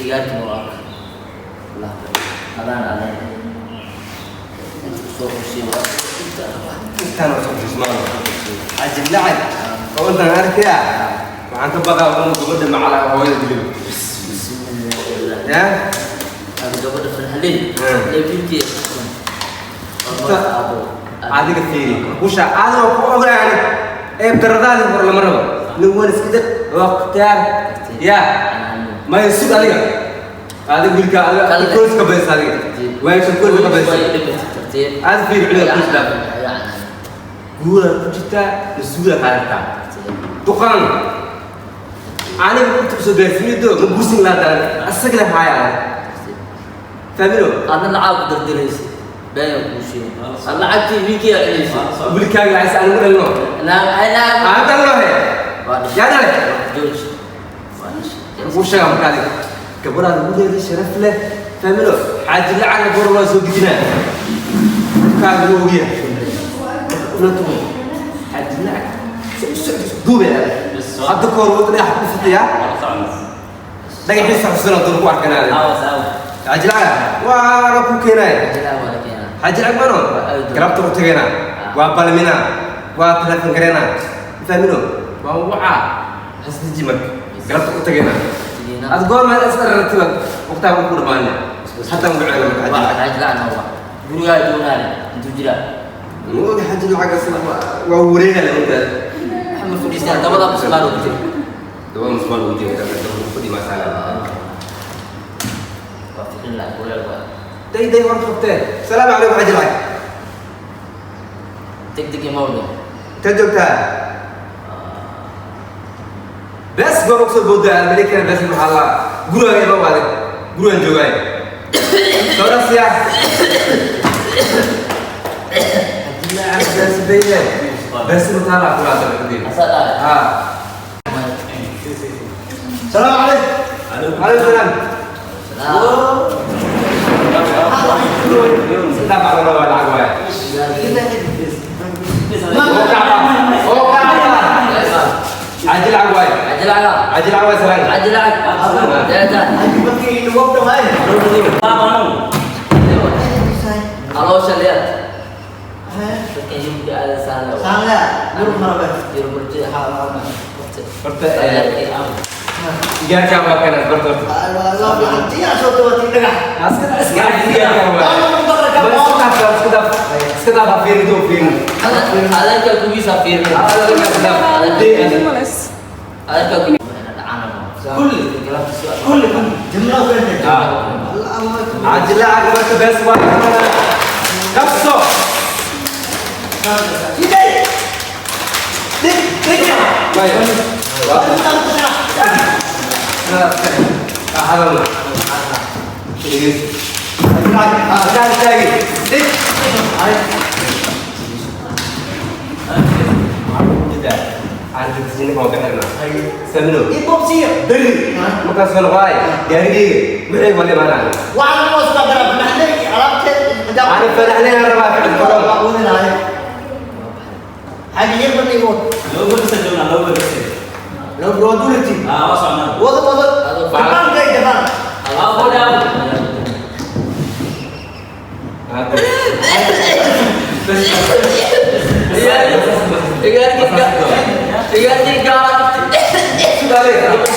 Igaarkina waa arka. Allah adaan adaan inta kusoo qorshay waa inta. Intaan oo soo xismaan xaaji lacag oo intaan arkayaa, waxaan ka baqaa inuu gabadha macala hooyada dilo. Bismillah. Ya. Ada gabadha farxalin leebintii. Adiga fiiri kusha, adiga ku ogaani ee daradaadi hor lama rabo. Nin wan iska dhig waqtiyaar ya ma sug. Adiga adiga wiilka adiga koos ka baysa, adiga way ka koos ka baysa. Aad fiiri culiga koos dhaaf guura ku jirtaa masuula qaadataa duqaan. Aniga inta usoo gaarsiinido ma guursin lahaa, asaga le haaya fahmino. Adna lacag ku dardaraysa, been kuu sheegay, ad lacagtii wiilkii aa celisay. Wiilkaaga lacagsa anigu dhalno. Naam. Aan dhalno he. Yaa dhale? Jooji, waa dhashay. Kuu sheegaa marka adiga gabadhaada gudeeda sharaf leh fahmino. Xaaji lacagna goor waa soo gidinaa, kaaga wuu ogyahay ula tumo xaaji lacag duube. Hadda ka hor wada dhagax ku fatiyaa, dhagaxiisa xusina dul ku arkanaade. Xaaji lacag waana ku keenaya. Jilaa waa la keenaa. Xaaji lacag mano galabta ku tagaynaa, waa balminaa, waa telefoon gareynaa fahmino, waa wacaa hasdiji. Marka galabta ku tagaynaa ad goor ma is aragtiba waqtiga ku dhamaanay hatta ugu ceelin marka xaaji lacag. Xaaji lacag waa gurigaa joognaa, intuu jiraa. Mooga xaaji lacag asla waa wareega la inta. Waxa ma fadhiistaan, dabada musmaar ugu jira. Daba musmaan ugu jira, daba fadhi ma sala. Waa fiqin laa kuleel waa. Day day war qabtee. Salaamu calaykum xaaji lacag. Deg deg imawle. Inta joogtaa bes goor usoo boodaa almalekana bes maxaa la guriga ima waade, gurigan joogaay soo dhasiya xaaji lacag bes bayle bes mataala kulaata. Asaa dhahay. Ha. السلام عليكم. عليكم السلام. لا بعد الله lacag waay. عاجل lacag waay. Xaaji lacag. عاجل lacag waay salaan. Xaaji lacag deeta. هاي. Caloosha leed dadkan yurubka aadan saan yurub. Horta igaarkaan waa kana barta horta. Iska igaarkaan waay. Iska dhaaf, iska dhaaf, iska dhaaf, ha fiirin doo fiirin. Adanka kugiisa fiirin. Iska dhaaf. Adanka kugiisa. كل كل جملة. عاجل lacag marka bes waa qabso. Maya. Hadalna. Taagi taagi. Dhig. Samino. Beri. Markaas soo noqoay. Gaarigeyga. Wixii wali maanaa. Ana faraxleen rabaa ficil badan. Laba beri joognaa, 2 beri. Ah, waa socnaa. Ah, boda. Igaarkii gaala. Igaarkii gabadha gabadha gabadh.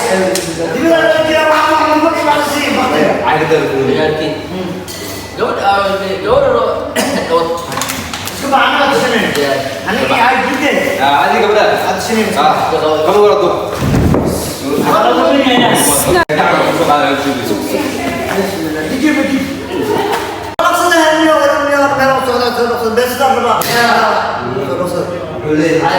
Adi gabadha. Kama wala duq. Gacanta ku soo qaaday. Wuxuu leeyahay.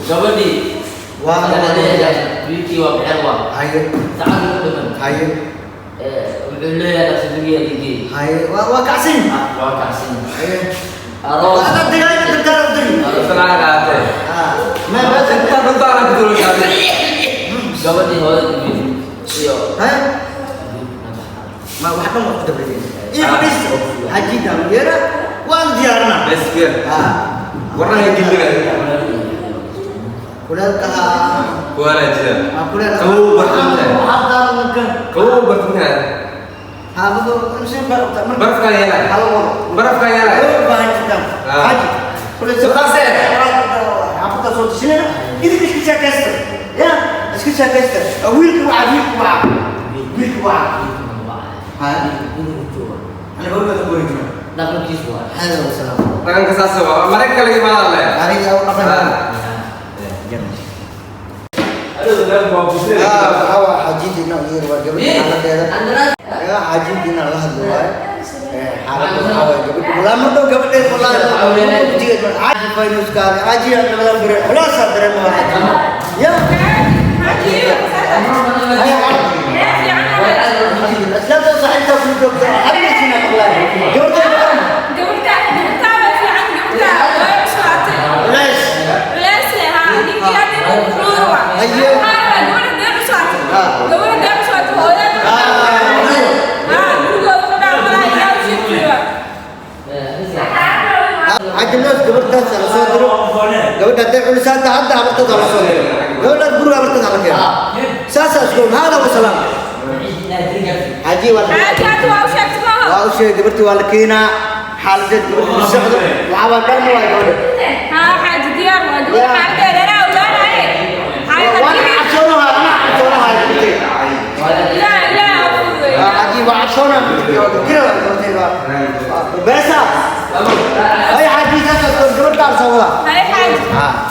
Gabadhii wiilkii waa bixir, waa sacad ugu dhiman. Wuxuu leeyahay nafsigiya ligey. Waa kacsin. Waa kacsin aroos. Salaadaate. Ma bas Inta runtaana ku duulkaade. Gabadhii hooyada iyo ha ma wax dhan waa ku dabrideen iyo fadhiisto xajidan yara waan diyaarnaa. Bes fiir. Ha. Warna gilliga. Kuleelka. Kuwala jira. Kuleelka. Qabow bartunta. Qabow bartunta. Barafka yeelay. Barafka yeelay. Suqaase. Dhaqankiisu waa. Dhaqanka saas waa. Maraykanka laga imaada leh. Xaajintiina la hadlo waaye, xaaladda waxaa waaye gabadha walaa mar dhow gabadheed walaa faynuskaale xaajiya nabadan bere culaasaa dareema waa xaaji ya. Islaamta saaxiibtaa kuu joogta xabisiina maqlaay gabadha culays. Xaaji loos gabadhaas la soo diro, gabadha hadday culisaanta hadda habartada la soo diro, gabadhaas guriga habartada la keeno, saasaa isku hada wasalaam. Xaaji waa u sheegay gabartii waa la keenaa, xaaladeed gabadha ma socdo, waxaa waa dharma waay gabadha. Waan cabsoonahay, anaa cabsoonahay gabartay. Xaaji waa cabsoonaa kira gabartay waa beesa. Ay xaaji, saas gabadhaan soo wada.